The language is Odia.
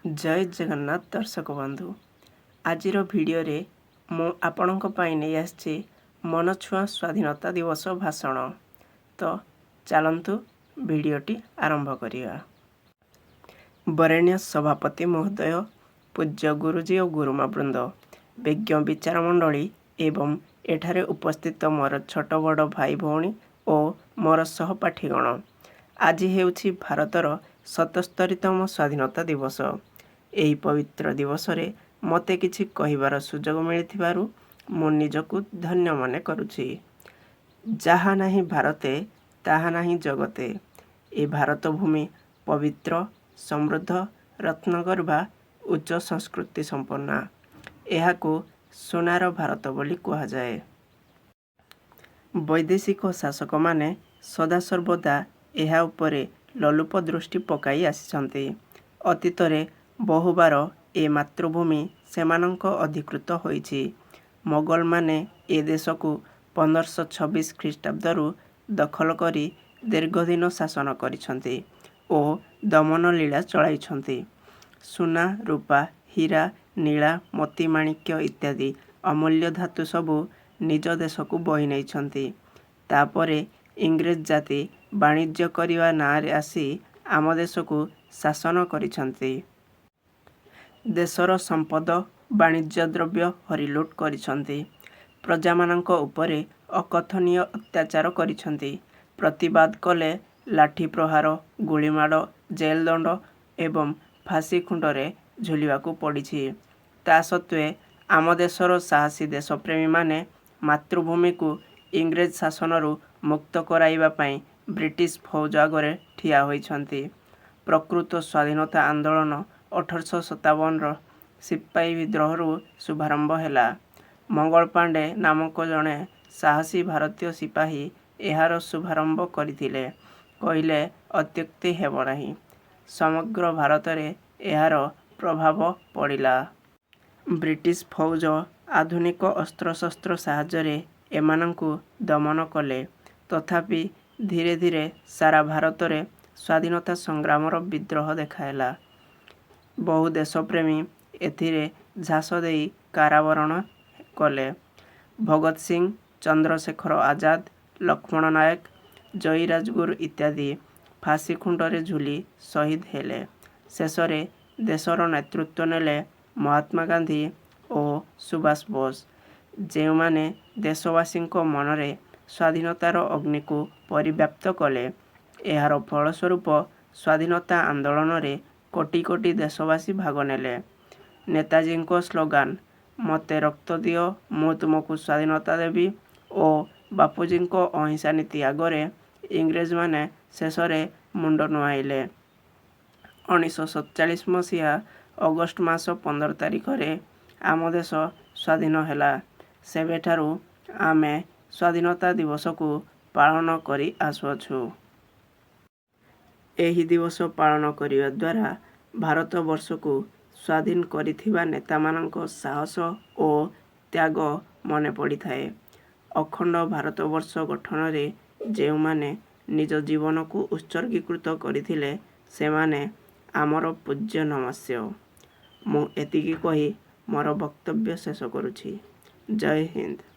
ଜୟ ଜଗନ୍ନାଥ ଦର୍ଶକ ବନ୍ଧୁ, ଆଜିର ଭିଡ଼ିଓରେ ମୁଁ ଆପଣଙ୍କ ପାଇଁ ନେଇ ଆସିଛି ମନଛୁଆଁ ସ୍ୱାଧୀନତା ଦିବସ ଭାଷଣ। ତ ଚାଲନ୍ତୁ, ଭିଡ଼ିଓଟି ଆରମ୍ଭ କରିବା। ବରେଣ୍ୟ ସଭାପତି ମହୋଦୟ, ପୂଜ୍ୟ ଗୁରୁଜୀ ଓ ଗୁରୁମା ବୃନ୍ଦ, ବିଜ୍ଞ ବିଚାର ମଣ୍ଡଳୀ ଏବଂ ଏଠାରେ ଉପସ୍ଥିତ ମୋର ଛୋଟ ବଡ଼ ଭାଇ ଭଉଣୀ ଓ ମୋର ସହପାଠୀଗଣ, ଆଜି ହେଉଛି ଭାରତର 77ତମ ସ୍ୱାଧୀନତା ଦିବସ। ଏହି ପବିତ୍ର ଦିବସରେ ମୋତେ କିଛି କହିବାର ସୁଯୋଗ ମିଳିଥିବାରୁ ମୁଁ ନିଜକୁ ଧନ୍ୟ ମନେ କରୁଛି। ଯାହା ନାହିଁ ଭାରତେ, ତାହା ନାହିଁ ଜଗତେ। ଏ ଭାରତ ଭୂମି ପବିତ୍ର, ସମୃଦ୍ଧ, ରତ୍ନଗର୍ଭା, ଉଚ୍ଚ ସଂସ୍କୃତି ସମ୍ପନ୍ନା। ଏହାକୁ ସୁନାର ଭାରତ ବୋଲି କୁହାଯାଏ। ବୈଦେଶିକ ଶାସକମାନେ ସଦାସର୍ବଦା ଏହା ଉପରେ ଲୋଲୁପ ଦୃଷ୍ଟି ପକାଇ ଆସିଛନ୍ତି। ଅତୀତରେ ବହୁବାର ଏ ମାତୃଭୂମି ସେମାନଙ୍କ ଅଧିକୃତ ହୋଇଛି। ମୋଗଲମାନେ ଏ ଦେଶକୁ 1526 ଖ୍ରୀଷ୍ଟାବ୍ଦରୁ ଦଖଲ କରି ଦୀର୍ଘଦିନ ଶାସନ କରିଛନ୍ତି ଓ ଦମନଲୀଳା ଚଳାଇଛନ୍ତି। ସୁନା, ରୂପା, ହୀରା, ନୀଳା, ମୋତି ମାଣିକ୍ୟ ଇତ୍ୟାଦି ଅମୂଲ୍ୟ ଧାତୁ ସବୁ ନିଜ ଦେଶକୁ ବୋହି ନେଇଛନ୍ତି। ତା'ପରେ ଇଂରେଜ ଜାତି ବାଣିଜ୍ୟ କରିବା ନାଆଁରେ ଆସି ଆମ ଦେଶକୁ ଶାସନ କରିଛନ୍ତି। ଦେଶର ସମ୍ପଦ, ବାଣିଜ୍ୟ ଦ୍ରବ୍ୟ ହରିଲୁଟ୍ କରିଛନ୍ତି। ପ୍ରଜାମାନଙ୍କ ଉପରେ ଅକଥନୀୟ ଅତ୍ୟାଚାର କରିଛନ୍ତି। ପ୍ରତିବାଦ କଲେ ଲାଠି ପ୍ରହାର, ଗୁଳିମାଡ଼, ଜେଲଦଣ୍ଡ ଏବଂ ଫାଶୀ ଖୁଣ୍ଟରେ ଝୁଲିବାକୁ ପଡ଼ିଛି। ତା ସତ୍ତ୍ୱେ ଆମ ଦେଶର ସାହସୀ ଦେଶପ୍ରେମୀମାନେ ମାତୃଭୂମିକୁ ଇଂରେଜ ଶାସନରୁ ମୁକ୍ତ କରାଇବା ପାଇଁ ବ୍ରିଟିଶ ଫୌଜ ଆଗରେ ଠିଆ ହୋଇଛନ୍ତି। ପ୍ରକୃତ ସ୍ୱାଧୀନତା ଆନ୍ଦୋଳନ 1857ର ସିପାହୀ ବିଦ୍ରୋହରୁ ଶୁଭାରମ୍ଭ ହେଲା। ମଙ୍ଗଳ ପାଣ୍ଡେ ନାମକ ଜଣେ ସାହସୀ ଭାରତୀୟ ସିପାହୀ ଏହାର ଶୁଭାରମ୍ଭ କରିଥିଲେ କହିଲେ ଅତ୍ୟୁକ୍ତି ହେବ ନାହିଁ। ସମଗ୍ର ଭାରତରେ ଏହାର ପ୍ରଭାବ ପଡ଼ିଲା। ବ୍ରିଟିଶ ଫୌଜ ଆଧୁନିକ ଅସ୍ତ୍ରଶସ୍ତ୍ର ସାହାଯ୍ୟରେ ଏମାନଙ୍କୁ ଦମନ କଲେ। ତଥାପି ଧୀରେ ଧୀରେ ସାରା ଭାରତରେ ସ୍ୱାଧୀନତା ସଂଗ୍ରାମର ବିଦ୍ରୋହ ଦେଖାଦେଲା। ବହୁ ଦେଶପ୍ରେମୀ ଏଥିରେ ଝାସ ଦେଇ କାରାବରଣ କଲେ। ଭଗତ ସିଂହ, ଚନ୍ଦ୍ରଶେଖର ଆଜାଦ, ଲକ୍ଷ୍ମଣ ନାୟକ, ଜୟୀ ରାଜଗୁରୁ ଇତ୍ୟାଦି ଫାଶୀ ଖୁଣ୍ଟରେ ଝୁଲି ସହିଦ ହେଲେ। ଶେଷରେ ଦେଶର ନେତୃତ୍ୱ ନେଲେ ମହାତ୍ମା ଗାନ୍ଧୀ ଓ ସୁଭାଷ ବୋଷ, ଯେଉଁମାନେ ଦେଶବାସୀଙ୍କ ମନରେ ସ୍ୱାଧୀନତାର ଅଗ୍ନିକୁ ପରିବ୍ୟାପ୍ତ କଲେ। ଏହାର ଫଳସ୍ୱରୂପ ସ୍ୱାଧୀନତା ଆନ୍ଦୋଳନରେ କୋଟି କୋଟି ଦେଶବାସୀ ଭାଗ ନେଲେ। ନେତାଜୀଙ୍କ ସ୍ଲୋଗାନ "ମୋତେ ରକ୍ତ ଦିଅ, ମୁଁ ତୁମକୁ ସ୍ୱାଧୀନତା ଦେବି" ଓ ବାପୁଜୀଙ୍କ ଅହିଂସା ନୀତି ଆଗରେ ଇଂରେଜମାନେ ଶେଷରେ ମୁଣ୍ଡ ନୁଆଁଇଲେ। 1947 ମସିହା ଅଗଷ୍ଟ ମାସ 15 ତାରିଖରେ ଆମ ଦେଶ ସ୍ୱାଧୀନ ହେଲା। ସେବେଠାରୁ ଆମେ ସ୍ୱାଧୀନତା ଦିବସକୁ ପାଳନ କରି ଆସୁଅଛୁ। ଏହି ଦିବସ ପାଳନ କରିବା ଦ୍ୱାରା ଭାରତବର୍ଷକୁ ସ୍ୱାଧୀନ କରିଥିବା ନେତାମାନଙ୍କ ସାହସ ଓ ତ୍ୟାଗ ମନେ ପଡ଼ିଥାଏ। ଅଖଣ୍ଡ ଭାରତବର୍ଷ ଗଠନରେ ଯେଉଁମାନେ ନିଜ ଜୀବନକୁ ଉତ୍ସର୍ଗୀକୃତ କରିଥିଲେ, ସେମାନେ ଆମର ପୂଜ୍ୟ ନମସ୍ୟ। ମୁଁ ଏତିକି କହି ମୋର ବକ୍ତବ୍ୟ ଶେଷ କରୁଛି। ଜୟ ହିନ୍ଦ।